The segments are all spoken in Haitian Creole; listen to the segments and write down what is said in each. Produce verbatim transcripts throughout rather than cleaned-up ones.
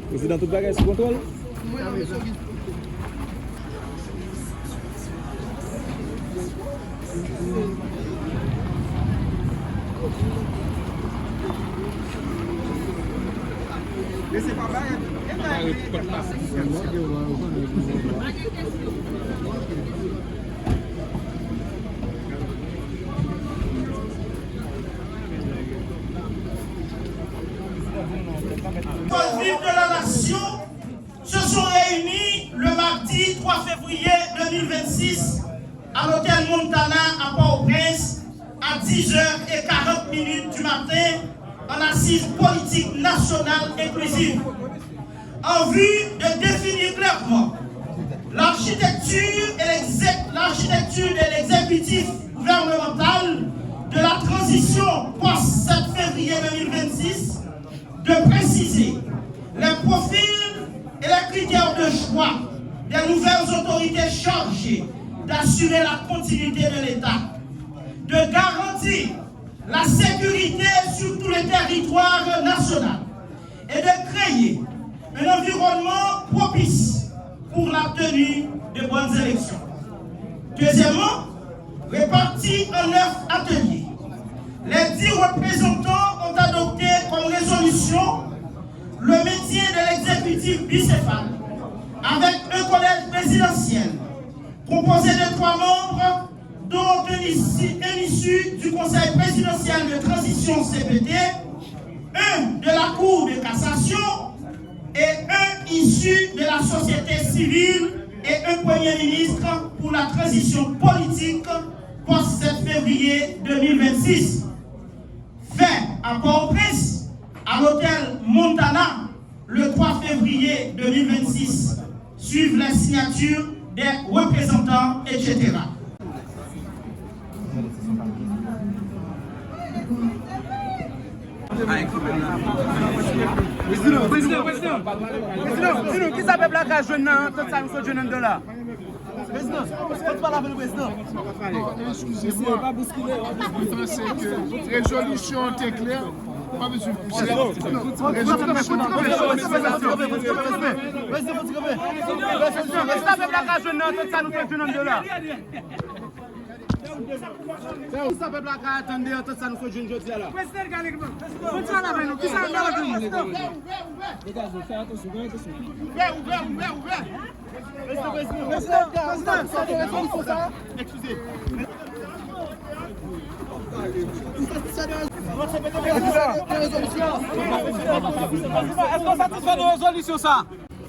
Prezidan, tout bagay sou kontwòl? Forces vives de la nation se sont réunies le mardi trois février deux mille vingt-six à l'hôtel Montana à Port-au-Prince à dix heures et quarante minutes du matin en assises politiques nationales inclusives en vue de définir clairement l'architecture et l'exé- l'architecture de l'exécutif gouvernemental de la transition post-sept février deux mille vingt-six, de préciser les profils et les critères de choix des nouvelles autorités chargées d'assurer la continuité de l'État, de garantir la sécurité sur tout le territoire national et de créer un environnement propice pour la tenue de bonnes élections. Deuxièmement, répartis en neuf ateliers, les dix représentants ont adopté comme résolution le maintien de l'exécutif bicéphale avec un collège présidentiel composé de trois membres, dont un issu, un issu du Conseil présidentiel de transition C P T, un de la Cour de cassation et un issu de la société civile et un premier ministre pour la transition politique post-sept février deux mille vingt-six. Fait à Port-au-Prince, à l'hôtel Montana, le trois février deux mille vingt-six, suivent les signatures des représentants, et cetera. Prezidan, prezidan, prezidan, prezidan, di nou, kisa pèp la ka jwenn nan antant sa nou sot jwenn anndan la? Prezidan, fò n pale avè nou, prezidan. Mesye, pa bouskile. Li panse ke rezolisyon an te klè. Pa bezwen pouse. Prezidan, kisa pèp la ka jwenn nan antant sa nou sot jwenn anndan la? Kisa pèp la ka atann de antant sa nou sot jwenn jodi a la? Prezidan, gade kòman. Prezidan, sa la avè nou. Kisa nou la avè nou? Degaje, fè atansyon, fè atansyon. Ouvè, ouvè, ouvè, ouvè. Prezidan, prezidan. Prezidan, prezidan, sa te rezolisyon sa? Eskize. Èske w satisfè de rezolisyon sa?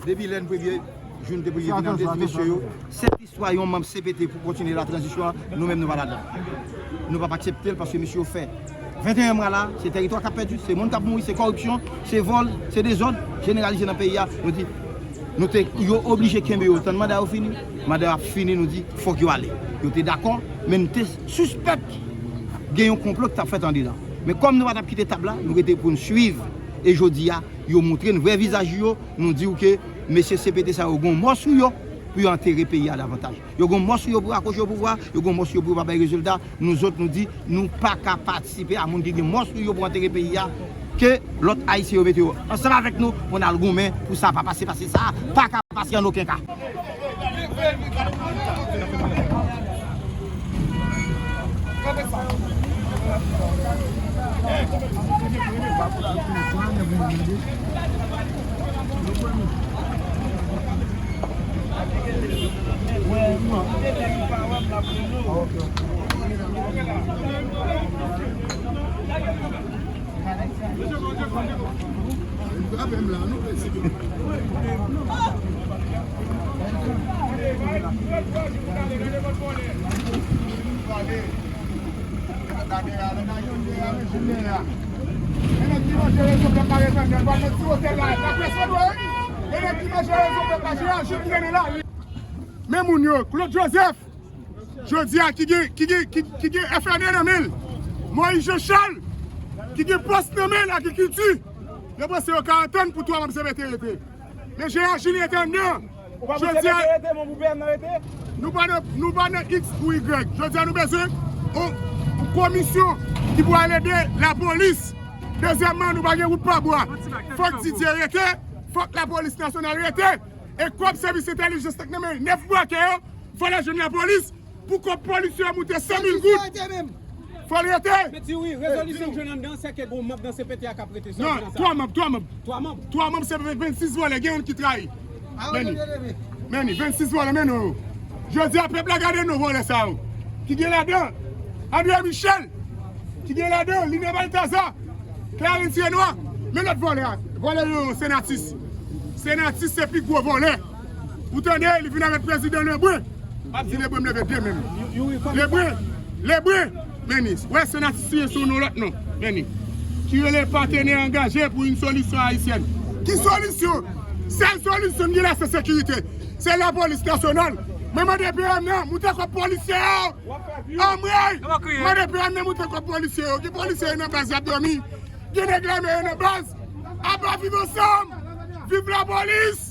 Depi lèn premye jou n te premye vin an tèt mesye yo, sèt istwa yon manm C P T pou kontinye la tranzisyon an, nou menm nou pa ladan. Nou p ap aksepte l paske mesye yo fè venteyen mwa la, se tèritwa k ap pèdi, se moun k ap mouri, se kòripsyon, se vòl, se dezòd jeneralize nan peyi a. Nou di, nou te, yo oblije kenbe yo tann manda yo fini, manda yo ap fini, nou di, fòk yo ale. Yo te dakò, men n te sispèk gen yon konplo ki t ap fèt andedan. Men kòm nou pa t ap kite tab la, nou rete pou n swiv. E jodi a, yo montre n vrè vizaj yo, nou di w ke mesye C P T sa yo gon mò sou yo pou yo antere peyi a davantaj. Yo gon mò sou yo pou akwoche yo pouvwa, yo gon mò sou yo pou yo pa bay rezilta. Nou zòt, nou di, nou pa ka patisipe a moun ki gen mò sou yo pou antere peyi a, ke lòt Ayisyen yo mete yo ansanm avèk nou pou n al goumen pou sa pa pase, paske sa pa ka pase an okenn ka. Men moun yo, Claude Joseph, jodi a ki gen, ki gen, ki, ki gen F N N nan men l, Moïse Jean Charles, ki gen pòs nan men l, agrikilti, yo panse yo ka antann pou twa manm C P T rete. Men Jean Julien te anndan, Ou pa pou Jodi a, C P T rete, men pou P M nan rete? Nou pa nan, nou pa nan X ou Y. Jodi a, nou bezwen yon, yon komisyon ki pou al ede lapolis. Dezyèmman, nou pa gen wout pa bwa. Fòk Didier rete, fòk lapolis nasyonal rete. E kòb sèvis entèlijans nan men nèf brakè yo, fò l al jwenn lapolis pou kòb polisye yo moute san mil goud. Fò l rete. Men ti wi, rezolisyon k jwenn anndan, se ke gon manm nan C P T a k ap rete sèlman nan sa. Non, twa manm, twa manm. Twa manm? Twa manm, se vennsis vòlè, gen youn ki trayi. Meni, meni, vennsis vòlè, men non yo. Jodi a, pèp la gade non vòlè sa yo. Ki gen ladan André Michel, ki gen ladan Lina Baltazar, Clarence Renois. Men lòt vòlè a, vòlè yo, Senatus. Senatus se pi gwo vòlè. Ou tande, li vin avèk prezidan Lebrun. M ap di Lebrun m leve de men m. Lebrun, Lebrun, meni, wè Senatus siyen sou non lòt non, meni. Ki rele Partenaires Engagés pour une Solution Haïtienne. Ki solisyon? Sèl solisyon m gen la se sekirite. Se lapolis nasyonal. Mwen mande P M nan, moute kòb polisye yo. Anmwey! Mande P M nan, moute kòb polisye yo. Gen polisye yo nan baz, y ap dòmi. Gen nèg lame yo nan baz. Aba Viv Ansanm! Viv lapolis!